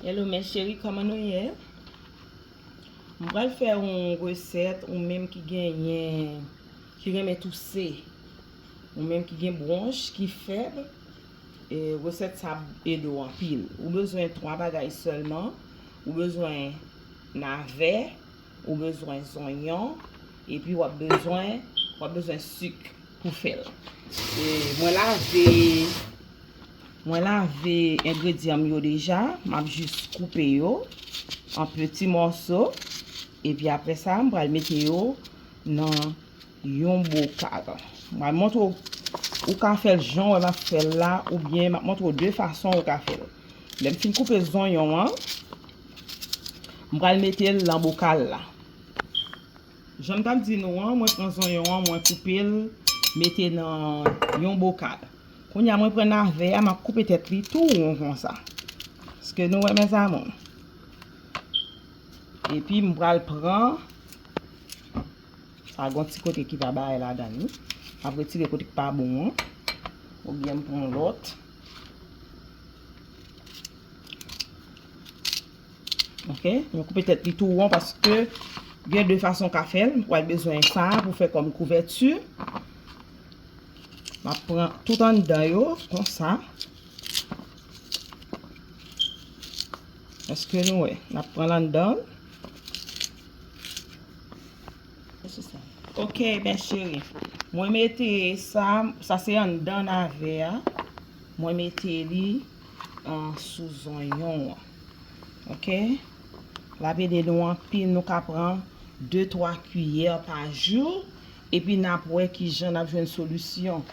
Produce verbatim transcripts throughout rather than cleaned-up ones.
Hello mes chéris, kòman nou ye? M pral fè yon resèt, ou menm ki genyen, ki renmen touse, ou menm ki gen bwonch, ki fèb, e, resèt sa ap ede w anpil. Ou bezwen twa bagay sèlman. Ou bezwen navè, ou bezwen zonyon, epi w ap bezwen, w ap bezwen sik pou fè l. E, mwen lave, mwen lave engredyan m yo deja. M ap jis koupe yo an peti mòso. Epi apre sa, m pral mete yo nan yon bokal. M pral montre w, ou ka fè l jan w wè m ap fè l la, oubyen m ap montre w de fason ou ka fè l. Lè m fin koupe zonyon an, m pral mete l nan bokal la. Jan m t ap di nou an, mwen pran zonyon an, mwen koupe l, mete nan yon bokal. Kounye a, mwen pran navè a, m ap koupe tèt li tou won konsa. Èske nou wè, mes amours? Epi, m pral pran, sa gon ti kote ki pa bay ladan li. M ap retire kote ki pa bon an. Oubyen m pran lòt. Ok, mwen koupe tèt li tou won paske gen de fason ka fè l. Ou pral bezwen sa pou fè kòm kouvèti. M ap pran tout anndan yo, konsa. Èske nou wè? N ap pran l anndan. Ok, mes chéris. Mwen mete sa, sa se anndan navè a. Mwen mete li, ah, sou zonyon an. Ok? L ap ede nou anpil. Nou ka pran de, twa kiyè pa jou. Epi n ap wè kijan n ap jwenn solisyon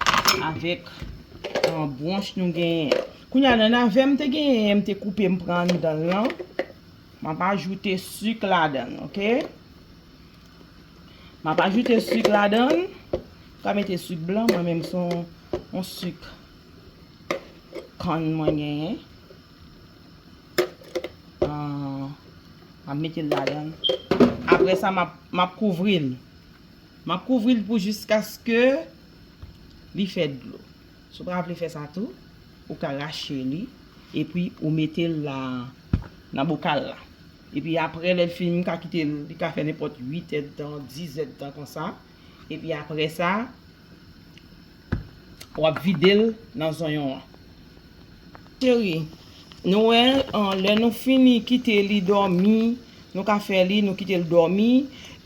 avèk, ah, bwonch nou genyen. Kounye a, nan navè m te genyen, m te koupe, m pran anndan l lan. M ap ajoute sik ladan l, ok? M ap ajoute sik ladan l. Ou ka mete sik blan, mwen menm se yon, yon sik kann mwen genyen. Ah, m ap mete l ladan l. Apre sa, m ap, m ap kouvri l. M ap kouvri l pou jiskaske li fè dlo. Si w pa vle fè sa tou, ou ka rache li, epi ou mete l la nan bokal la. Epi apre, lè l fini, m ka kite l, li ka fè nenpòt uit èdtan, dis èdtan konsa. Epi apre sa, w ap vide l nan zonyon an. Cheri, nou wè, an, lè nou fini kite li dòmi, nou ka fè li, nou kite l dòmi,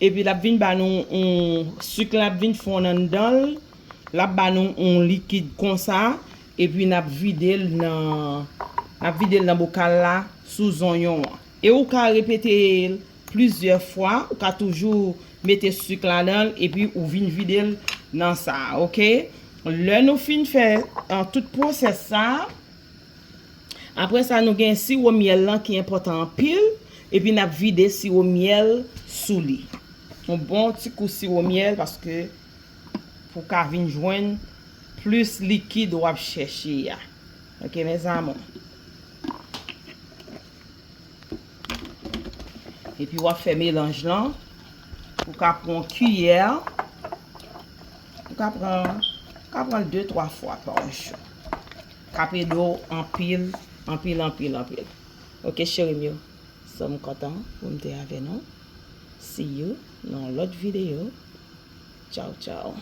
epi l ap vin ba nou yon, sik la ap vin fonn anndan l, l ap ba nou yon likid konsa, epi n ap vide l nan, n ap vide l nan bokal la sou zonyon an. E ou ka repete l plizyè fwa, ou ka toujou mete sik ladan l, epi ou vin vide l nan sa a, ok? Lè nou fin fè, an, tout pwosès sa a, apre sa, nou gen siwo myèl lan ki enpòtan anpil, epi n ap vide siwo myèl sou li. Yon bon ti kou siwo myèl, paske pou ka vin jwenn plis likid w ap chèche a. Ok, mes amours. Epi w ap fè melanj lan. Ou ka pran kiyè. Ou ka pran, ou ka pran l de, twa fwa pa jou. K ap ede w anpil, anpil, anpil, anpil. Ok, cheri m yo. So m kontan pou m te avè nou. See you nan yon lòt videyo. Tchaw, tchaw.